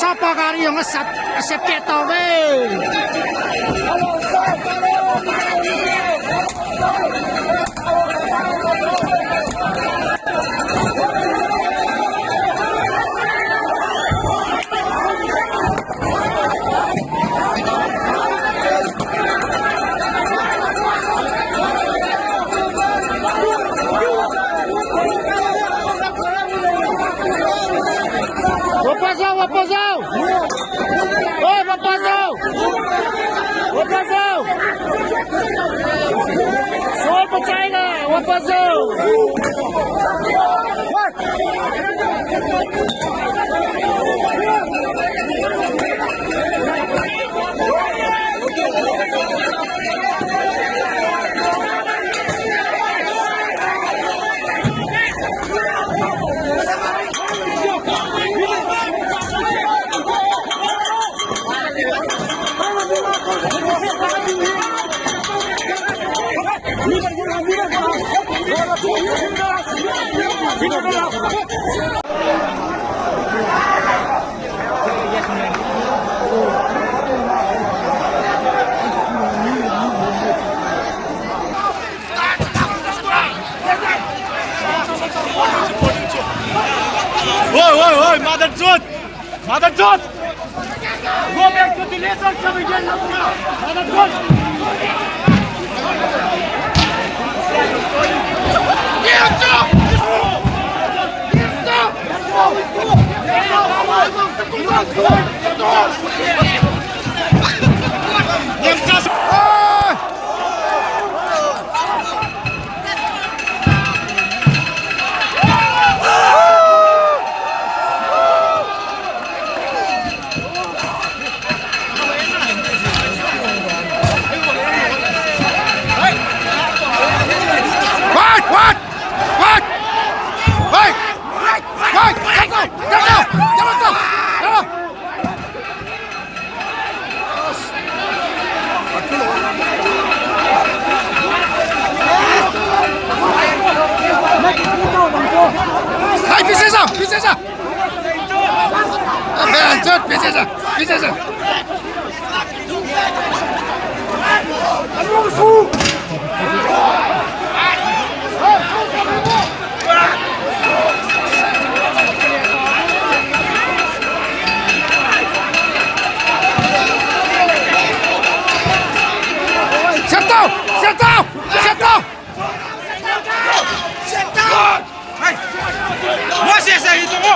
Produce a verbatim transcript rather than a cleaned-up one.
ꯁꯥꯄ ꯒꯥꯔꯤ ꯑꯃ ꯆꯠ-, ꯆꯠꯀꯦ ꯇꯧꯋꯦ꯫ ꯋꯥꯄꯁ ꯖꯥꯎ, ꯋꯥꯄꯁ ꯖꯥꯎ! ꯑꯣꯏ, ꯋꯥꯄꯁ ꯖꯥꯎ! ꯋꯥꯄꯁ ꯖꯥꯎ! ꯁꯣꯔ ꯄꯆꯥꯏꯅ ꯋꯥꯄꯁ ꯖꯥꯎ! Oi, oi, oi, mother truth! Mother truth! Go back to the letter, come again, mother truth! What? What? What? Hey! Hey! Hey! Get down! Get down! Get down! Get down! Hey, pieces up! Pieces up! ꯆꯠ, ꯄꯦꯆꯦ ꯆꯠ, ꯄꯦꯆꯦ ꯆꯠ꯫ ꯁꯦꯠꯇꯣ! ꯁꯦꯠꯇꯣ! ꯁꯦꯠꯇꯣ! ꯁꯦꯠꯇꯣ! ꯍꯩ! ꯃꯣꯁꯦꯁ ꯍꯥꯏ ꯇꯣꯃꯣ!